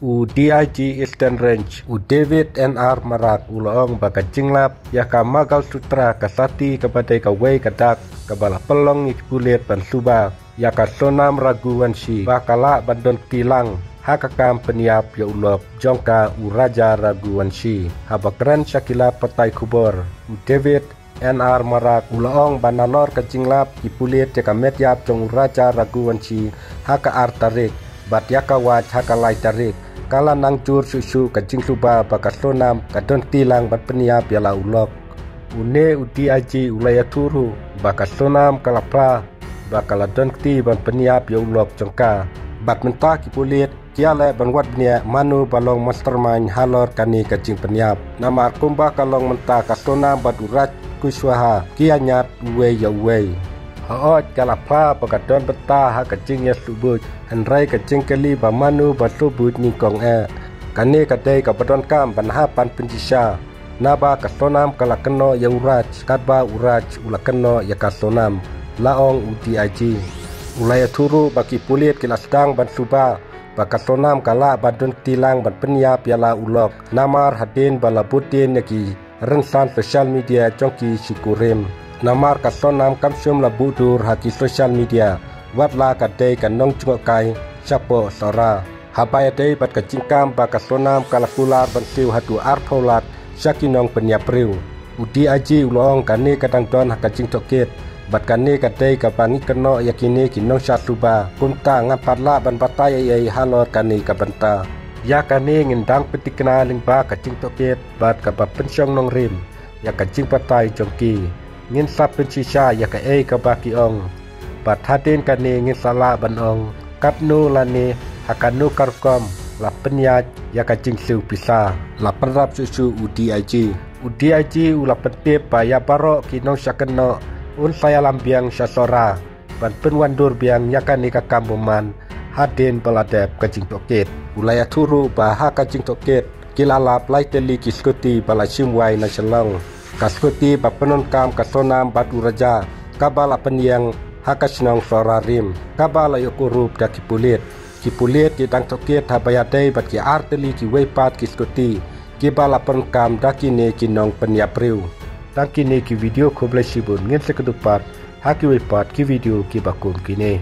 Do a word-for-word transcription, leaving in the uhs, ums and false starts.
U D I G Eastern Range, u David N R Marak, u la ong ba ka jinglap ïa ka Mangalsutra, ka sati kaba dei kawei ka dak kaba la pynlong ïa ki pulit ban suba ïa ka Sonam Raghuvanshi ba ka lah ban don kti lang ha ka kam pynïap ïa u lok jong ka, u Raja Raghuvanshi. Haba kren sha ki lad pathai khubor, u David N R Marak u la ong ba nalor ka jinglap ki pulit ïa ka met ïap jong u Raja Raghuvanshi ha ka ar tarik bad ïa ka wait ha ka lai tarik, ka la nang jur shuh shuh ka jingsuba ba ka Sonam ka don kti lang ban pynïap ïa la u lok. Une u D I G u la ïathuh ruh ba ka Sonam ka la phla ba ka la don kti ban pynïap ïa u lok jong ka. Bad mynta ki pulit ki ïaleh ban wad bniah mano ba long mastermind halor kane ka jingpynïap. Namar kumba ka long mynta, ka Sonam bad u Raj Kushwaha ki ïa ñiad uwei ïa uwei. Hooid, ka la phla ba ka don bynta ha ka jingïashlur buit, hynrei ka jingkylli ba mano ba shlur buit nyngkong eh. Kane ka dei kaba donkam ban hap ban pynshisha. Naba ka Sonam ka la kynnoh ïa u Raj katba u Raj u la kynnoh ïa ka Sonam, la ong u D I G. U la ïathuh ruh ba ki pulit ki la sdang ban suba ba ka Sonam ka lah ban don kti lang ban pynïap ïa la u lok, namar hadien ba la bud dien ïa ki rynsan social media jong ki shi kurim. Namar ka Sonam kam shym la buh dur ha ki social media, wat la ka dei ka nongjngohkai shapoh Sohra. Haba ïadei bad ka jingkam ba ka Sonam ka la kular ban siew haduh arphew lak sha ki nongpynïap briew, u D I G u la ong kane ka dang don ha ka jingtohkit bad kane ka dei kaba ngi kynnoh ïa kine ki nongshah suba. Kumta ngam pat lah ban batai ei ei halor kane ka bynta. Ïa kane ngin dang pyntikna lyngba ka jingtohkit bad kaba pynshong nongrim ïa ka jingbatai jong ki. Ngin sa pynshisha ïa kaei kaba ki ong. Bad hadien kane ngin sa lah ban ong katno lane ha kano ka rukom la pynïaid ïa ka jingsiew pisa, la pynrap shuh shuh u D I G. U D I G u la pyntip ba ïa baroh ki nongshah kynnoh un sa ïalam biang sha Sohra ban pynwandur biang ïa kane ka kam bymman hadien ba la dep ka jingtohkit. U la ïathuh ruh ba ha ka jingtohkit ki la lap lai tylli ki scooty ba la shim wai na Shillong. Ka scooty ba pyndonkam ka Sonam bad u Raja kaba la pynïeng ha ka shnong Sohra rim, kaba la ïoh kurup da ki pulit. Ki pulit ki dang tohkit haba ïadei bad ki ar tylli kiwei pat ki scooty kiba la pyndonkam da kine ki nongpynïap briew. Tang kine ki video, khublei shibun, ngin sa ïakynduh pat ha kiwei pat ki video kiba kum kine.